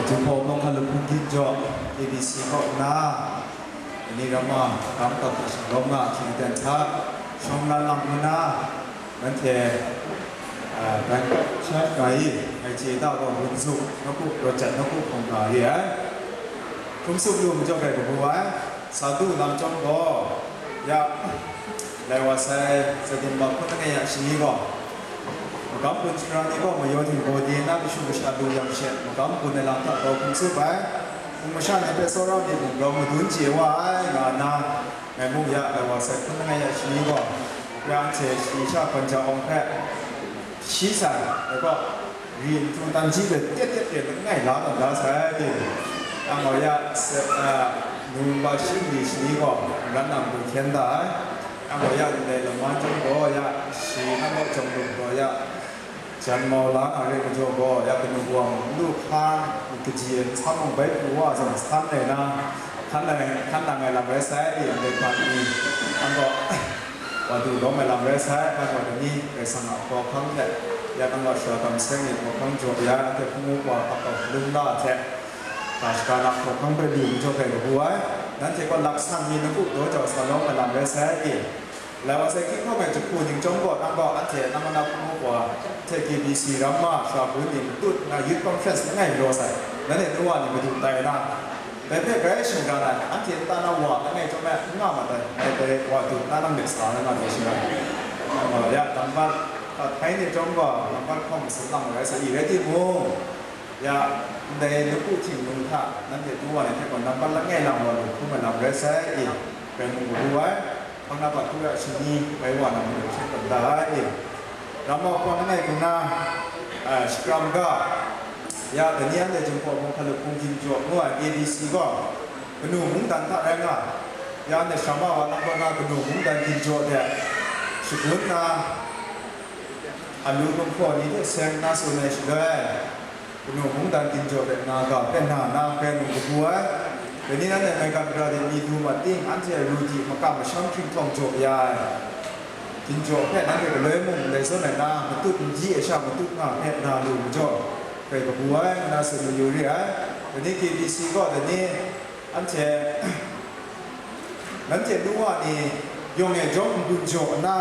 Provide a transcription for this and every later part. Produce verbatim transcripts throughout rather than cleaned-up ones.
Jinghpaw Mawhkalum Hpung Ginjaw, A B C kaw nna, ni ram a, gam kap hta shalawm nga ahkying aten hta, shawng na lang nna, nanhte, a, dan sha nga i, ngai chye da gaw, Wunzuk nawku, Rawt Jat nawku hpung nga re ai. Hkrum tsup lu majaw rai kabu ai, sa du lam chyawm gaw, ya, lai wa sai, September hpun langai ya shani gaw, magam gun shara ni gaw mayaw htingbaw de na kashu kasha lu yang she, magam gun ai lam hta grau hkum tsup ai, hpung masha ni hpe tsawra myit mung grau madun chye wa ai, nga nna, ngai mung ya, lai wa sai hpun langai ya shani gaw, ya anhte shani sha gawn ja awng hpe, shi sai, ai gaw, ri n htu tan ji hpe tet tet tet langai la tawn da sai, yang gaw ya, se-, a, November shi li shani gaw, ran nang du hkyen da ai. Yang gaw ya, ndai laman chyawm gaw ya, shi nang gaw chyawm lu gaw ya, jan mau la nga re majaw gaw ya, kanu wa mung lu hkan, kaji ai nsan mung bai pru wa zawn san ai na, hkan ai, hkan nang ai lam rai sai, ndai hpa ni, yang gaw, wa du lawm ai lam rai sai, yang gaw ni, Karai Kasang a hkawhkam hte, ya nang gaw sara kam seng ni hkawhkam jaw ya, anhte hpung u wa hkap kau lung la hte, ga shaka na hkawhkam hpe lu majaw hpe kabu ai, nanhte gaw laksan mi nawku daw jau sa lawm ai lam rai sai, e. Lai wa sai hkying hkawm ai jahku ning chyawm gaw, nang gaw anhte nang na hpung u wa hte K B C ram ma sara bun ni matut na Youth Conference langai galaw sai, nanhte nu wa ni madu tai na, dai hpe grai shingran ai, anhte nta na wa langai chyawm ai n nga ma tai, ngai dai wa du na nang myit sa na nga dai shingran ai. Nang gaw ya, nambat, a, htai ni chyawm gaw, nambat hkawm masun lang rai sa i, rai timung, ya, ndai nawku htingnu hta, nanhte du wa ni hte gaw, nambat langai lang wa lu hkrum ai lam rai sai, e, rai mung kabu ai, hpang na pat hkru ya shani, bai wa na mung hkyen tawn da ai, e. Ram wa hpawng langai hkrum na, a, shakram ga, ya, dai ni anhte Jinghpaw Mawhkalum Hpung Ginjaw ngu ai A B C gaw, kanu mungdan hta rai nga, ya, anhte sara ma wa lang kaw na kanu mungdan ginjaw hte shagun na, alu gumhpraw ni hte seng na tsun ai shaloi, kanu mungdan ginjaw hpe nga ga hpe na na hpe mung kabu ai. Dai ni nanhte maigan gara de mi du mat ting, anhte a ru di makam masham hkringhtawng jaw ya ai ginjaw hpe nanhte galoi mung ndai zawn ai na, matut n di ai sha matut nga hpe na lu majaw, hpe kabu ai, ngu na tsun mayu re ai. Dai ni K B C gaw dai ni anhte, nanhte nu wa ni yawng e jawng n-gun jaw nna,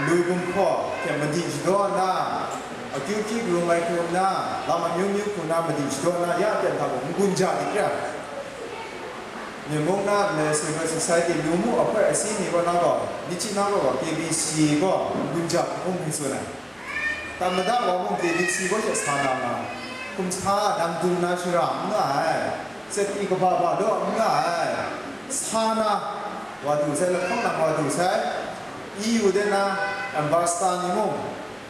alu gumhpraw hte madi shadaw nna, akyu hpyi karum ai hku nna, lam amyu myu hku na madi shadaw nna, ya aten hta mung n-gun ja dik ra. Myen mung na ndai civil society, lu mu ahkoi asi ni kaw na gaw, ni chyi na gaw, K B C gaw n-gun ja hkrum hkrum tsun ai. Tam mada wa mung K B C kaw she sa na nga, hkum sa nang dung na shara n nga ai, safety kaba ba daw n nga ai, sa na wa du sai, lahkawng nang wa du sai, E U de na ambassador ni mung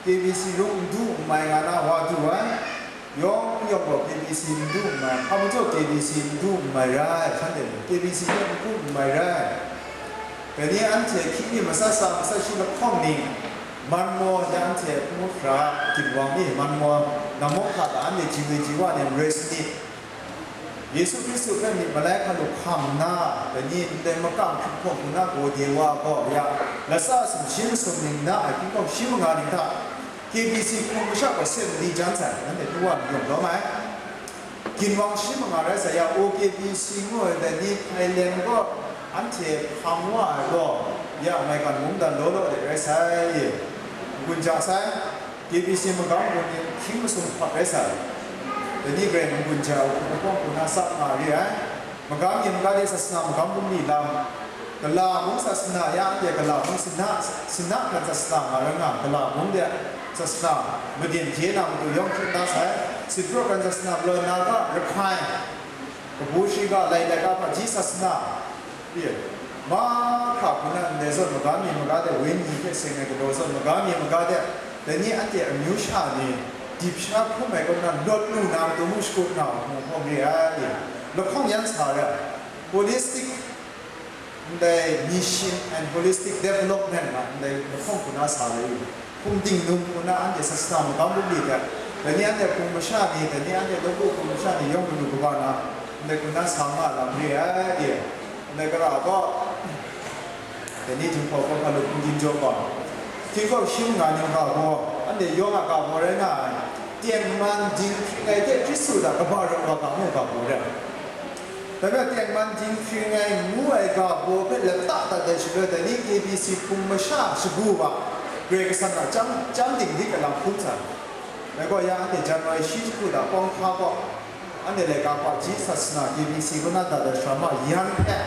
K B C rung n du n mai nga na wa du ai, yawng yawng gaw K B C n du n mai, hpa majaw K B C n du n mai rai, shanhte mung K B C hpe n hku n mai rai. Dai ni anhte hkying mi matsat sa, matsat shi lahkawng ni, Manmaw ya anhte hpung u hkra ginwang mi, Manmaw namawk hta ga anhte ji we ji wa ni marai sanit. Yesu Hkristu hpe myit malai hkalu hkam nna, dai ni ndai makam hkrit hkawm hku na gaw de wa gaw ya, latsa sumshi masum ning na ai hkying hkawng shi manga ning hta, K B C hpung masha gaw se mali jan sai, nanhte hpung wa n yawng lawm ai. Ginwang shi manga rai sai ya, O K B C ngu ai dai ni Thailand gaw anhte hpang wa ai gaw, ya maigan mungdan law law de rai sai, n-gun ja sai, K B C magam gun ni hkying masum hpap rai sai, dai ni garai n-gun ja ai hku lahkawng hku na tsap nga re ai. Magam yin ga de sasana magam bungli lam, Gala mung sasana ya anhte Gala mung sina, sina hkan sasana nga rai nga, Gala mung de sasana, maden je na matu yawng hkrit da sai, Sitpraw hkan sasana, galaw na ga, Rakhai, kabu shi ga, lai lai ga, hpaji sasana, mahkra hku na ndai zawn maga mi maga de, wenyi hte seng ai galaw zawn maga mi maga de, dai ni anhte amyu sha ni, dip sha hkrum ai kaw na, lawt lu na matu mung shakut na, hpung hpawng re ai, lahkawng yan sa ai, holistic, ndai mission and holistic development na ndai lahkawng hku na sa ai, hpung dingnum hku na anhte sasana magam bungli hte, dai ni anhte hpung masha ni, dai ni anhte nawku hpung masha ni yawng kanu kaba na, ndai hku na sa nga lam re ai, ndai kara gaw, dai ni Jinghpaw Mawhkalum Hpung Ginjaw gaw, hkying hkawm shi manga ning ga gaw, anhte yawng a ga gaw rai nga ai. Tengman dinghpring ai hte Hkristu hta kaba rawt wa ga mu ga baw rai. Dai hpe tengman dinghpring ai ngu ai ga baw hpe lata dat ai shaloi, dai ni K B C hpung masha shagu wa, Karai Kasang a chyam, chyam dinglik a lam hkrum sa ai. Dai gaw ya anhte January shi jahku hta Kawng hpa kaw, anhte laika hpaji sasana K B C kaw na dat ai sara ma yan hpe,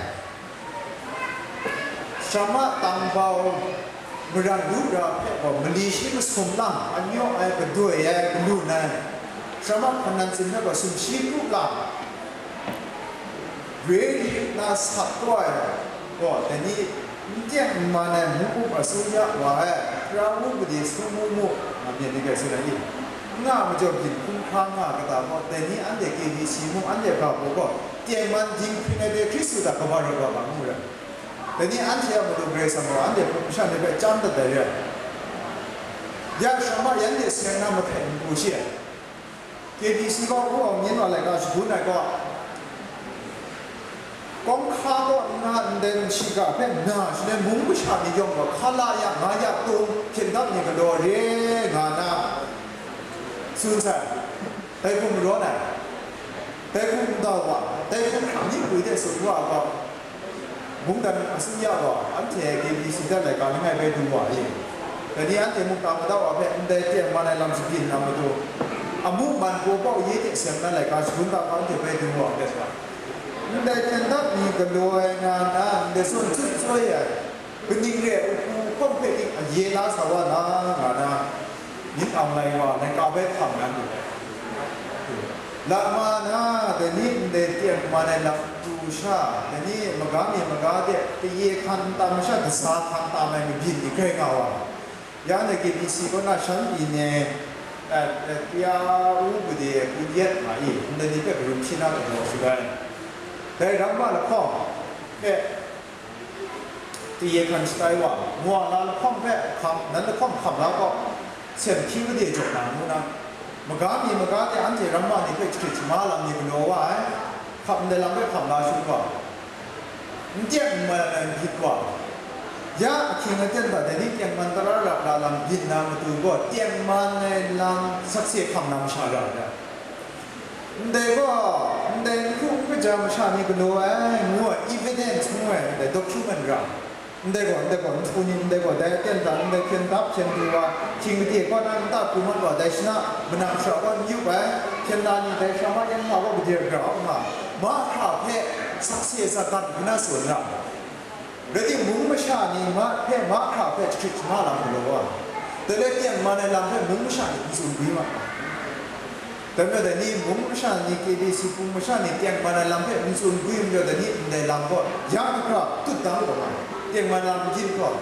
Sara ma tangbau maran lu ra hpe gaw mali shi masum lang, anyaw ai, gadoi ai, galun ai, sara ma hkanan tsin hpe gaw sumshi kru lang, re rit na sat kau ai gaw, dai ni n teng n man ai mung up asu ya wa ai, tara wupade su mu mu, nga myit ni hpe tsun ai i? N nga majaw byin hkrum hkra nga kata gaw, dai ni anhte K B C mung, anhte ga baw gaw, tengman dinghpring ai hte Hkristu hta kaba rawt wa ga mu rai. Dai ni anhte a matu Karai Kasang gaw anhte hpung masha ni hpe chyam dat ai re ai. Ya sara ma yan de seng na mahkai n pru shi ai. K B C gaw Pu Aung Myin wa laika shagun ai gaw, Kawng hka kaw nna ndai shiga hpe na shaloi mung masha ni yawng gaw hkala ya nga ya tung hkying dap ni galaw re nga na tsun sai. Dai hkum marawn ai, dai hkum ndau wa, dai hkum hkam myit pwi de tsun wa ai gaw, mungdan asu ya gaw, anhte K B C hta laika langai bai du wa i? Dai ni anhte mukta mada wa hpe ndai tengman ai lam shabyin na matu, amu man paw pau ye hte seng na laika shagun hta hpa anhte bai du wa ai rai. Ndai hkying dap ni galaw ai nga na, ndai zawn chyut tsoi ai, kaning re ai, u hku hkawng hpe ting a ye la sa wa na, nga na, myit aung lai wa, laika bai hkam nan lu ai. Lama na, dai ni ndai tengman ai lam pru sha, dai ni maga mi maga de, kayye hkan tam masha, kasa hkan tam ai mabyin ni grai nga wa. Ya ndai K B C kaw na shan pyi ni, eh, eh, pya u gade, ku yet ma i, ndai ni hpe karum hpyi na galaw shagai. Dai ramma lahkawng hpe, kayye hkan shatai wa, mwa la lahkawng hpe hkam, nan lahkawng hkam la gaw, sen hpyi made jaw na ngu na, maga mi maga de anhte ramma ni hpe jahkrit jahma lam ni galaw wa ai, hkap ndai lam hpe hkam la shut wa, n teng n man ai lam byin wa, ya ahkying aten hta dai ni tengman tara rap la lam byin na matu gaw, tengman ai lam sakse hkam na masha ra ai. Ndai gaw, ndai n hkru n kaja masha ni galaw ai, ngu ai, evidence ngu ai, ndai document ra. Ndai gaw, ndai gaw, nhpu ni, ndai gaw, dai aten hta, ndai hpyen dap hpyen du wa, hkying gade kaw na nta pru mat wa, dai shana, manang shara kaw n yup ai, hpyen la ni, dai sara ma yan hpa gaw gade ra u nga, mahkra hpe sakse zagan hku na tsun ra. Rai timung, masha ni ma hpe, mahkra hpe jahkrit jahma lam galaw wa, dai le tengman ai lam hpe mung masha ni n tsun gwi ma. Dai majaw dai ni mung masha ni, K B C hpung masha ni tengman ai lam hpe n tsun gwi majaw, dai ni ndai lam gaw ya hkra tut dang gaw ma, tengman lam byin gaw,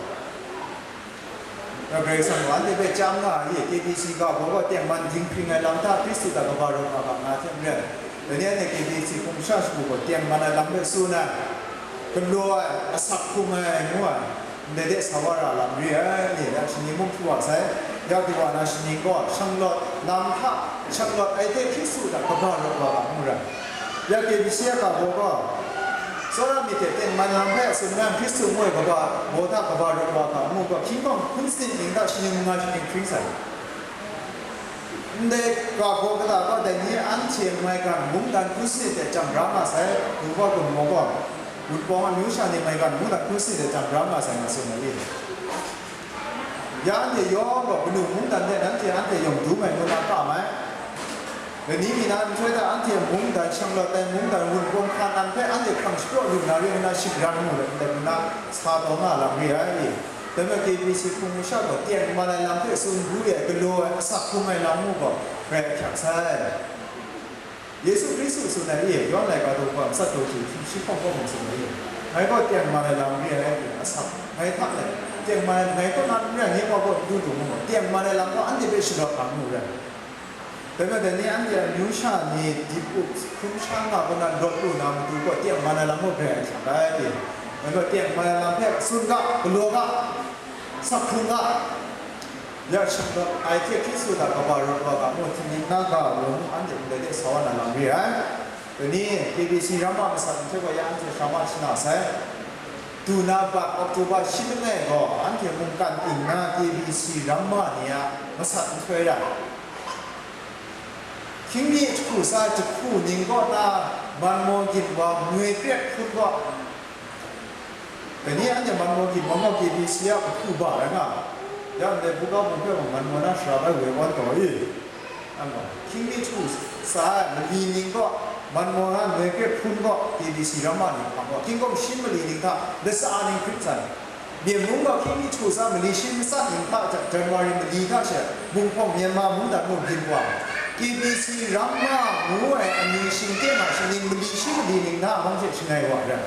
Karai Kasang gaw anhte hpe chyam nga ai, K B C ga baw gaw tengman dinghpring ai lam hta Hkristu hta kaba rawt nga ga nga hte maren, dai ni anhte K B C hpung masha shagu gaw tengman ai lam hpe tsun ai, galaw ai, asak hkrung ai ngu ai, ndai de sa wa ra lam re ai, ya shaning mung hkru wa sai, ya du wa na shaning gaw shanglawt lam hta, shanglawt ai hte Hkristu hta kaba rawt wa ga mu rai. Ya K B C a ga baw gaw, tsawra myit hte tengman lam hpe tsun nna Hkristu ngu ai kaba baw hta kaba rawt wa ga mu gaw, hkying hkawng hkun sanit ning hta shaning nga shaning hpring sai. Ndai ga baw kata gaw dai ni anhte maigan mungdan hkun sanit hte chyam bra nga sai, Wunpawng Wunpawng gaw, Wunpawng amyu sha ni maigan mungdan hkun sanit hte chyam bra nga sai nga tsun ai. Ya anhte yawng gaw kanu mungdan de nanhte anhte yawng dum ai ngu na kam ai. Lani mi na nhtoi hta anhte mungdan, shanglawt ai mungdan, Wunpawng hkanan hpe anhte hkrang shapraw lu na re ngu na shingran mu let ndai ngu na sa taw nga lam re ai. Dai majaw K B C hpung masha gaw tengman ai lam hpe tsun gwi ai, galaw ai, asak hkrung ai lam mu gaw grai ahkyak sai. Yesu Hkristu tsun ai e, Yawhan laika daw kaba matsat daw hte hpung shi hpawng hpawng tsun ai e, ngai gaw tengman ai lam re ai, asak ngai hta let, tengman ai ngai kaw na n rai, nye Wa kaw n du lu mu, tengman ai lam gaw anhte hpe sharawt nga mu rai. Dai majaw dai ni anhte a amyu sha ni dip up hkrum sha nga kaw na rawt lu na matu gaw tengman ai lam gaw grai ahkyak ai. Dai majaw tengman ai lam hpe tsun ga, galaw ga, asak hkrung ga. Ya shanglawt ai hte Hkristu hta kaba rawt wa ga mu, htingnying na ga wa mu, anhte ndai de sa wa na lam re ai. Dai ni K B C ramma masat nhtoi gaw ya anhte sara ma shana sai. Du na bat October shi langai gaw anhte mungkan ting na K B C ramma ni a masat nhtoi ra. Hkying mi jahku sa jahku ning kaw na, man maw gin wa, ngoi kret hpun kaw. Dai ni anhte man maw gin wa gaw K B C a jahku ba rai nga. Ya ndai buga bung hpe mung man maw na shara bai woi wan taw i. Hkying mi jahku sa ai mali ning kaw, man maw na ngoi kret hpun kaw, K B C ramma ni hpang kaw, hkying gaw mashin mali ning hta, latsa ning hkrit san. Myen mung gaw hkying mi jahku sa mali shi matsat ning hta, January mali hta she, Bunghpawng Myanmar mungdan mung byin wa, K B C ramma ngu ai amyu shingkyen a shaning mali shi mali ning hta hpang she shangai wa ai.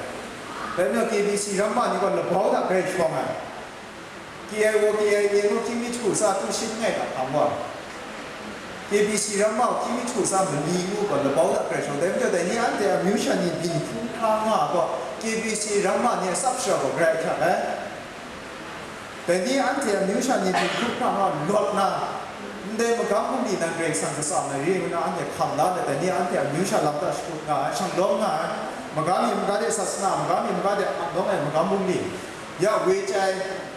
Dai majaw K B C ramma ni gaw labau hta grai shawng ai. K I O, K I A ngu hkying mi jahku sa tu shin ngai hta hpang wa. K B C ramma hkying mi jahku sa mali ngu gaw labau hta grai shawng, dai majaw dai ni anhte amyu sha ni byin hkru hkra nga gaw, K B C ramma ni a tsap shara gaw grai ahkyak ai. Dai ni anhte amyu sha ni hpe hkrup hkra nga lawt na, ndai magam bungli nan Karai Kasang kasa na re ngu na anhte hkam la let, dai ni anhte amyu sha lam hta shakut nga ai, shanglawm nga ai, magam mi maga de sasana, magam mi maga de ap lawm ai magam bungli, ya woi chyai,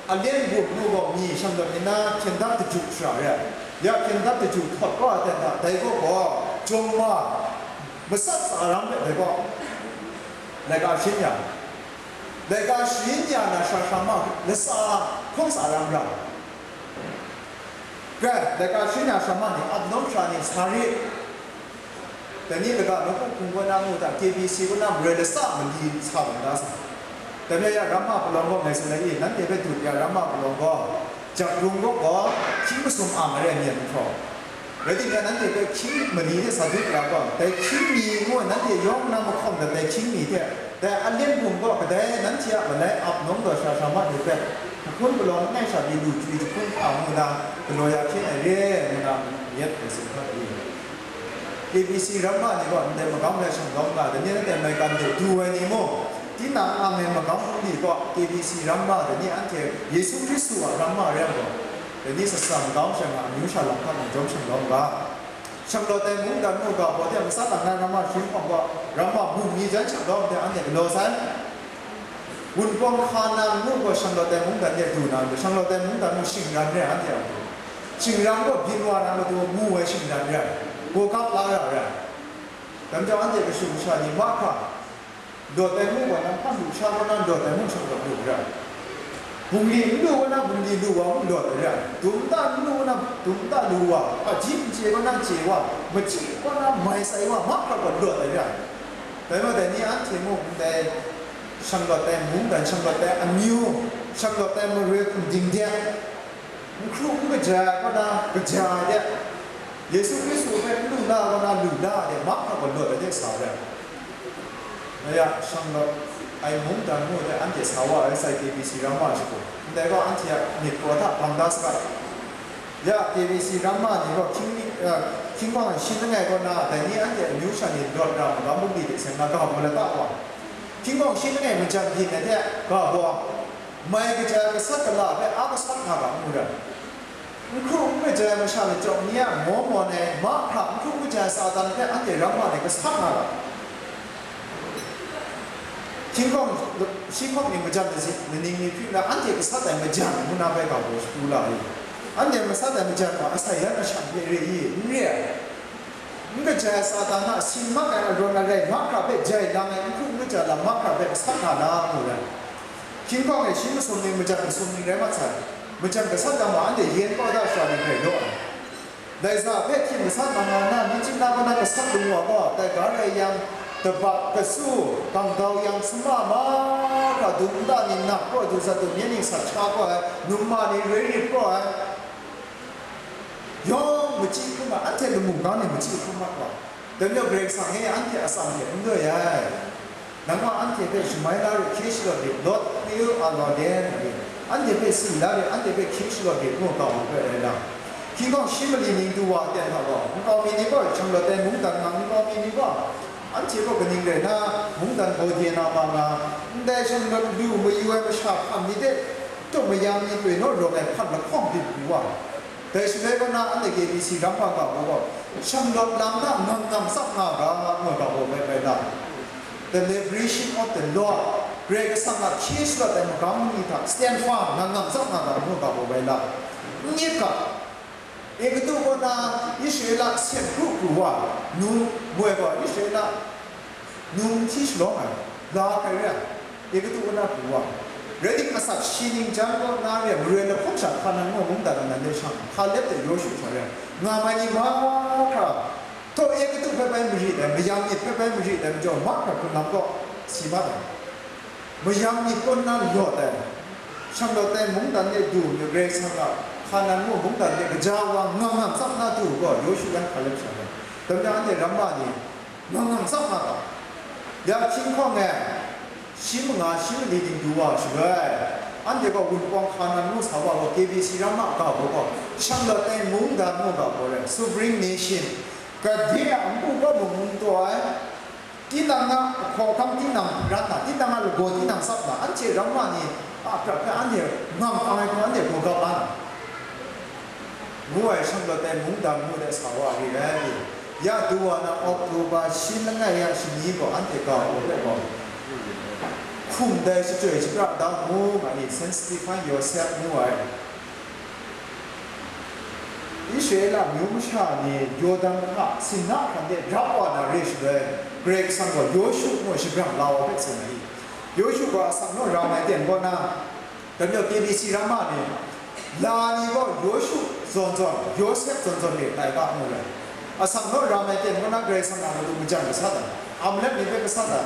alen bum nu gaw mi shanglawt ni na hpyen dap daju shara re ai, ya hpyen dap daju htawt kau ai aten hta, dai kaw gaw, jawng ma, matsat tsa ram hpe dai kaw, laika shin ya. Laika sharin ya na shara shara ma latsa hkawng tsa ram ra. Grai, laika sharin ya shara ma ni, ap nawng shara ni, sa rit. Dai ni laga nawku hpung kaw na ngu hta, K B C kaw na maroi latsa mali sa bang da sa. Dai rai ya, ramma palawng gaw ngai tsun ai i, nanhte hpe dut ya ramma palawng gaw, Jakrung kaw gaw, hkying masum ang ai rai myen hpraw. Rai timung, nanhte hpe hkying mali hte sa dut ya gaw, dai hkying mi ngu ai nanhte yawng na mahkawm dat ai hkying mi hte, dai alen bum kaw kadai nanhte a malai ap nawng gaw shara shara ma ni hpe, jahkun galaw langai sha pyi lu chywi jahkun hpa ngu na, galaw ya hkyen ai re ngu na, myit hpe tsun hkap ai. K B C ramma ni gaw ndai magam rai shanglawm nga, dai ni anhte maigan de du ai ni mung, tinang ang ai magam hpung ni gaw K B C ramma, dai ni anhte Yesu Hkristu a ramma rai yang gaw, dai ni sasa magam sha nga amyu sha lam hta mung jawm shanglawm ga. Shanglawt ai mungdan mung ga baw de matsat lang na ramma sharin hpawng gaw, ramma bungli jan shanglawm de anhte galaw sai. Wunpawng hka na ngu gaw shanglawt ai mungdan de du na, shanglawt ai mungdan mung shingran re ai, anhte a matu. Shingran gaw byin wa na matu mu ai shingran re ai, gawgap la ra re ai. Dai majaw anhte kashu kasha ni mahkra, lawt ai mung gaw na hpang lusha kaw na lawt ai mung shanglawt lu ra ai. Bungli n lu kaw na bungli lu wa mung lawt ai re ai. Dum nta n lu kaw na dum nta lu wa, hpaji n chye kaw na chye wa, machyi kaw na mai sai wa, mahkra gaw lawt ai re ai. Dai majaw dai ni anhte mung ndai shanglawt ai mungdan, shanglawt ai amyu, shanglawt ai maroi hkum dingdek, n hkru n kaja ai kaw na kaja ai de, Yesu Hkristu hpe n lu na ai kaw na lu na ai de, mahkra gaw lawt ai de sa ai. Dai ya, shanglawt ai mungdan ngu de anhte sa wa ai sai, K B C ramma shagu. Ndai gaw anhte a myit kraw hta bang da saga. Ya, K B C ramma ni gaw hkying ni, eh, hkying hpang shin langai kaw na, dai ni anhte amyu sha ni lawt ra magam bungli hte seng na ga baw lata wa. Hkying hpang shin langai majan byin ai hte ga baw, mai kaja ai gasat gala hpe a gasat nga ga mu ra. N hkru n kaja ai masha lachyawk ni a maw mawn ai mahkra n hkru n kaja ai Satan hpe anhte ramma ni gasat nga ga. Hkying hpang shi hpang ni majan latsit laning ni hpyi na anhte gasat ai majan ngu na bai ga baw shadu la ai. Anhte gasat ai majan gaw asai yan masha hpe re i? N re ai. N kaja ai Satan a sin mak ai arawn arai mahkra hpe jai lang ai, n hkru n kaja lam mahkra hpe gasat nga na mu ai. Hkying hpang e shi masum ning, majan masum ning rai mat sai. Majan gasat yang gaw anhte yen kau da shara ni grai law ai. Dai za hpe hkying gasat na nga na, myi chyum na kaw na gasat lung wa gaw, dai ga rai yang, dabak, katsu, gangdau yang, sama mahkra dum nta ni nap kaw du, zat du myen ning sat sha kaw ai, num ma ni roi rit kaw ai, yawng machyi hkrum ai, anhte lamu ga ni machyi hkrum mat wa. Dai majaw Karai Kasang e anhte atsam hte n loi ai. Nang gaw anhte hpe shamai la rit, hkye shalawt rit, Lawt, Hpyu, Alawlen, anhte hpe si la rit, anhte hpe hkye shalawt rit, ngu ga u hpe rai na, hkying hpang shi mali ning du wa aten hta gaw, nkau mi ni gaw shanglawt ai mungdan nga, nkau mi ni gaw anhte gaw kaning rai na, mungdan gaw de na ma nga, ndai shanglawt lu mayu ai masha hkam ni de, tup mayam ni tawi naw rawng ai hpan lahkawng byin pru wa. Dai shaloi kaw na, anhte K B C ramma ga baw gaw, shanglawt lam hta ngang ngang tsap nga ga, ngu ga baw bai bai la. The liberation of the Lord, Karai Kasang a hkye shalawt ai magam ni hta, stand firm, ngang ngang tsap nga ga, ngu ga baw bai la. N yip ga, Egutu kaw na Israela seng kru kru wa, nu moi gaw Israela nu n hti shalawng ai, la hkrai re ai, Egutu kaw na pru wa. Rai timung, asak shi ning jan kaw na re ai, Marai lahkawng sha Hkanan ngu mungdan nan de shang, Hkaleb hte Yawshu sha re ai, nga mai ni mahkra, htaw Egutu hpe bai marit ai, mayam myit hpe bai marit ai majaw, mahkra hkrun lam kaw si mat ai. Mayam myit kaw na lawt ai, shanglawt ai mungdan de du ai Karai Kasang a Hkanan ngu mungdan de gaja wa ngang ngang tsap na du gaw, Yawshu yan Hkaleb sha ai. Dai majaw anhte ramma ni ngang ngang tsap nga ga. Ya hkying hkawng e, shi manga, shi mali ning du wa shaloi, anhte gaw Wunpawng Hkanan ngu sa wa gaw, K B C ramma ga gaw, shanglawt ai mungdan ngu ga gaw rai, sovereign nation, gade a npu kaw mung n taw ai, tinang a hkawhkam tinang ran na, tinang a lagaw tinang tsap na, anhte ramma ni a prat hpe anhte ngang ai hku anhte gaw gap ai ngu ai shanglawt ai mungdan ngu de sa wa ri ai. Ya du wa na October shi langai ya shani gaw anhte ga u hpe gaw, hkum dai shachyoi shapra da mu nga i, Saint Stephen Yosep ngu ai. Israela amyu masha ni Yawdan hka sinna hkran de rap wa na re shaloi, Karai Kasang gaw Yawshu ngu shabrang la wa hpe tsun ai. Yawshu gaw asak naw ra ai ten kaw na, dai majaw K B C ramma ni, la ni gaw Yawshu zawn zawn, Yawsep zawn zawn re tai ga ngu ai. Asak naw ra ai ten kaw na Karai Kasang a matu majan gasat ai, Amalek ni hpe gasat ai,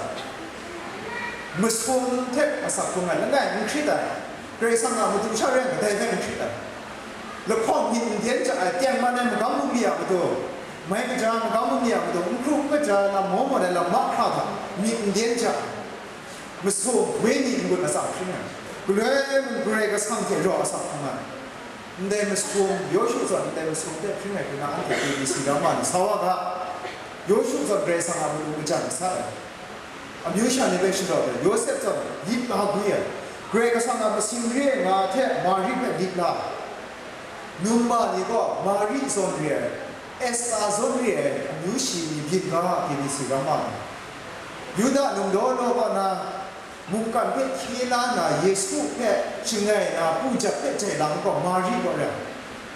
masum hte asak hkrung ai langai n hkrit ai, Karai Kasang a matu sha rai kadai hpe n hkrit ai. Lahkawng myit n dyen ja ai, tengman ai magam bungli a matu, mai kaja magam bungli a matu, n hkru n kaja ai lam, maw maw ai lam mahkra hta myit n dyen ja ai, masum, wenyi n-gun asak hkring ai, galoi mung Karai Kasang hte rau asak hkrung ai, ndai masum, Yawshu zawn ndai masum hte hkring ai hku na anhte K B C ramma ni sa wa ga. Yawshu zawn Karai Kasang a matu majan sat ai. Amyu sha ni hpe shadaw ai, Yawsep zawn lit la gwi ai, Karai Kasang a masin re ai nga hte Mari hpe lit la, numma ni gaw Mari zawn re ai, Esta zawn re ai amyu shi ni byin ga, K B C ramma ni. Yuda num law law kaw na mungkan hpe hkye la na Yesu hpe shangai na, pujat hpe jai lam gaw Mari gaw rai.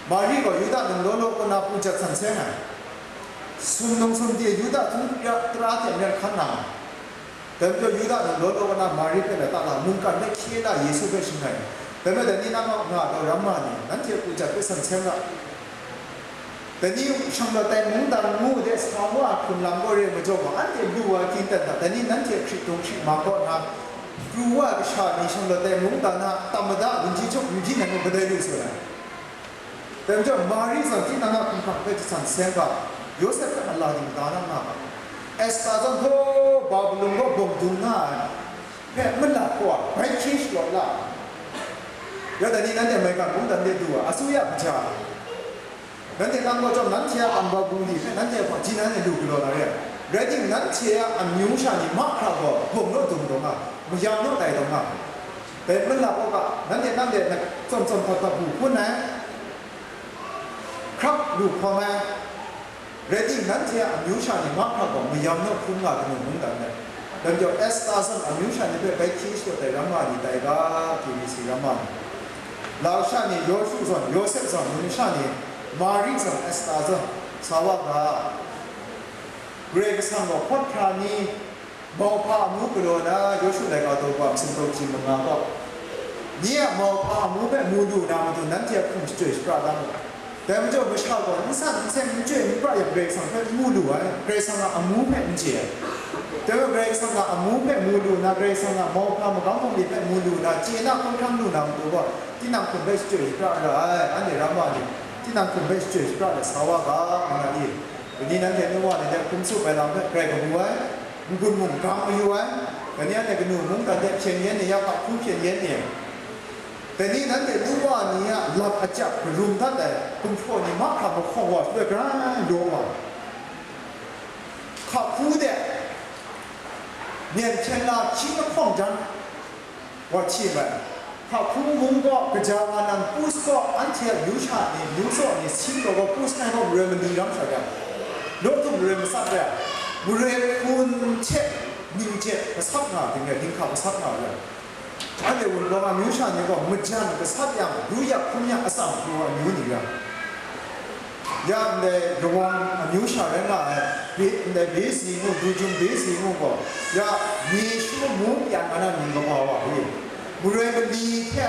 Mari gaw Yuda num law law kaw na pujat san seng ai. Sumnung sumde Yuda htung tara hte maren hkan na ai. Dai majaw Yuda num law law kaw na Mari hpe lata la, mungkan hpe hkye la Yesu hpe shangai. Dai majaw dai ni na nga taw ramma ni, nanhte a pujat hpe san seng ga. Dai ni shanglawt ai mungdan ngu de sa wa hkrun lam gaw re majaw gaw, anhte lu wa hkying dan hta, dai ni nanhte hkrit dung hkrit ma kaw na, pru wa ai kasha ni shanglawt ai mungdan a tam mada gunji chyawm gunji nan mung kadai lu sai ai. Dai majaw Mari zawn tinang a hkumhkrang hpe jasan seng ga, Yawsep hpe a la ding da na nga ga, Esta zawn hpaw Babilon kaw bawng dung nga ai hpe malat gaw, bai hkye shalaw la ai. Ya dai ni nanhte maigan mungdan de du ai, asuya kaja ai. Nanhte nang gaw chyawm, nanhte a kaba bungli hpe nanhte a hpaji nan e lu galaw na re ai. Rai timung, nanhte a amyu sha ni mahkra gaw bawng naw dung dung nga, mayam naw tai dung nga. Dai malat gaw ga, nanhte nang de na tsawm tsawm htat htat bu hpun ai, hkrap lu hkawm ai. Rai timung, nanhte a amyu sha ni mahkra gaw mayam naw hkrum nga kanu mungdan ai. Dai majaw Esta zawn amyu sha ni hpe bai hkye shadaw ai ramma ni tai ga, K B C ramma ni. Lau sha ni Yawshu zawn, Yawsep zawn, numsha ni Mari zawn, Esta zawn, sa wa ga. Karai Kasang gaw hpawt hkra ni mauhpa amu galaw na, Yawshu laika daw wa, sumtaw hkying manga gaw, nye a mauhpa amu hpe mu lu na matu nanhte a hkum shachyoi shapra da mu. Dai majaw masha gaw n san n seng, n chyoi n pra yang Karai Kasang hpe n mu lu ai, Karai Kasang a amu hpe n chye ai. Dai majaw Karai Kasang a amu hpe mu lu na, Karai Kasang a mauhpa magam bungli hpe mu lu na, chye na hkawng hkrang lu na matu gaw, tinang hkum hpe shachyoi shapra ra ai, anhte ramma ni, tinang hkum hpe shachyoi shapra let sa wa ga, ngu na i? Dai ni nanhte nu wa ni hte hkum tsup ai lam hpe grai kabu ai, n-gun mung gang mayu ai, dai ni anhte kanu mungdan hte hpyen yen ni, ya hku hpyen yen ni, dai ni nanhte nu wa ni a lam ajak karum dat ai gumhpraw ni mahkra mahkawng wa shaloi grai law wa, hka hku de myen hpyen la hkying lahkawng jan wa hti ai. Hka hku mung gaw, kaja wa nang Pus gaw, anhte a yu sha ni, yu tsaw ni, sin gaw gaw Pus ngai gaw maroi mali ram sha jang, nawk htum maroi matsat re ai, maroi hpun hte ning hte gasat nga ai, dinghka gasat nga ai. Anhte Wunpawng amyu sha ni gaw majan gasat yang, ru yak hkrum yang atsam hkrum ai amyu ni rai. Ya ndai rawang amyu sha rai nga ai, be-, ndai Besi ngu, Dujung Besi ngu gaw, ya mi shu mu ya nga na mying kaba wa i, maroi mali hte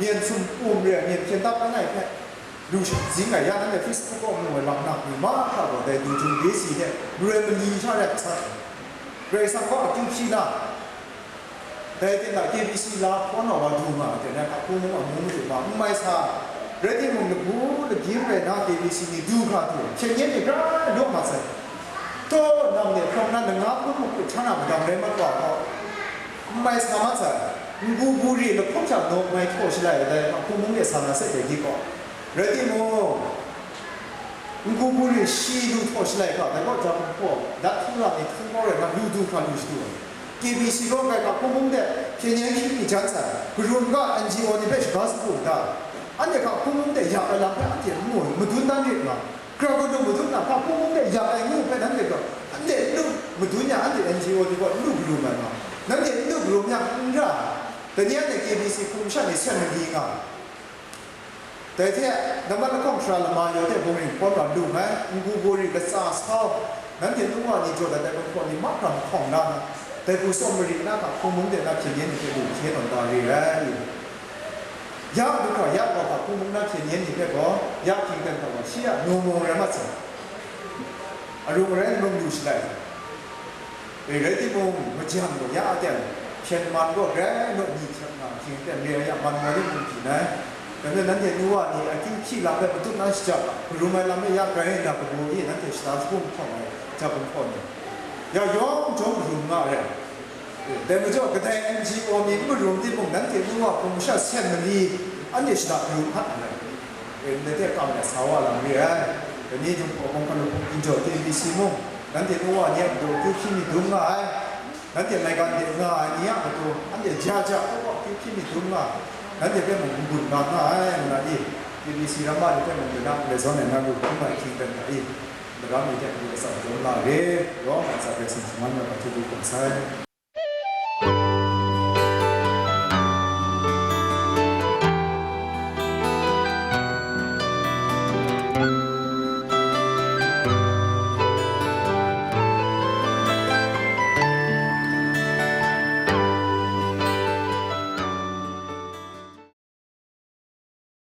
myen sumpu mare myen hpyen dap ai hpe lu shang zing ai, ya nanhte Facebook kaw mu ai laknak ni mahkra gaw, dai Dujung Besi hte maroi mali sha rai sat, Karai Kasang kaw akyu hpyi na, dai ten na K B C la hkawn wa wa du nga ai ten na, hku mung amu madu ma n mai sa, rai timung, lagu lagyim rai na K B C ni du hkra du, hpyen yen ni gara law mat sai. Taw, nang de hprawng na langa hkun makut htan a madang rai mat wa gaw, n mai sa mat sai. Ngu buri lahkawng hta nawk mai htaw shalai ai dai, hku mung de sa na sek dai di gaw. Rai timung, Ngu buri shi lu htaw shalai hkra, dai gaw, ja hpung hpaw, dat htung lam ni htung kau rai nna, lu du hkra lu shadu ai. K B C rawng ai hka hkungmung de hpyen yen hkying ni jan sai, karum ga N G O ni hpe shaga sagu nta, anhte hka hkungmung de yak ai lam hpe anhte n mu, madun dan rit nga, hkra karum madun na, hka hkungmung de yak ai ngu hpe nanhte gaw, anhte n lu madun yang, anhte N G O ni gaw n lu karum ai nga, nanhte n lu karum yang n ra, dai ni anhte K B C hkum shan ni sen mali nga. Dai hte, nambat lahkawng sara lama yawng hte bungring hpawn wa lu ai, ngu buri latsa sau, nanhte nu wa ni jaw dat ai gumhpraw ni mahkra mahkawng la na, dai hku tsawm mari na hka hkungmung de na hpyen yen ni hpe lu hkye tawn da re ai. Ya du hkra ya wa hka hkungmung na hpyen yen ni hpe gaw, ya hkying ten hkra wa shi a nu mu rai mat sai. Arung arai num lu shalai. E, rai timung, majan gaw ya aten, hpyen man gaw grai naw ni hkyep nga, hkying ten re ai ya man gaw ni mung hpyi nai. Dai majaw nanhte nu wa ni akyu hpyi lam hpe matut na shajang, karum ai lam hpe ya grai nna kabu e nanhte shada shagun hpawng ai, ja hpung hpaw ni, ya yawng jawng karum nga ai. Dai majaw kadai N G O mi n marum timung, nanhte nu wa hpung masha sen mali, anhte shada karum hkat ai. E, ndai hte kam ai sa wa lam re ai. Dai ni Jinghpaw Kawng Hkan Hpung Ginjaw K B C mung, nanhte nu wa ni a matu akyu hpyi mi dum nga ai. Nanhte maigan de nga ai ni a matu, anhte ja ja hkawhkawh akyu hpyi mi dum nga, nanhte hpe mung n-gun nga nga ai, ngu na i, K B C ramma ni hpe mung dai na n-, loi zawn ai na lu hkrum ai hkying ten hta i, daram ni hte mung atsam zawn la re, yawng a atsam rai sing shaman na hpa hte du hkrum sai.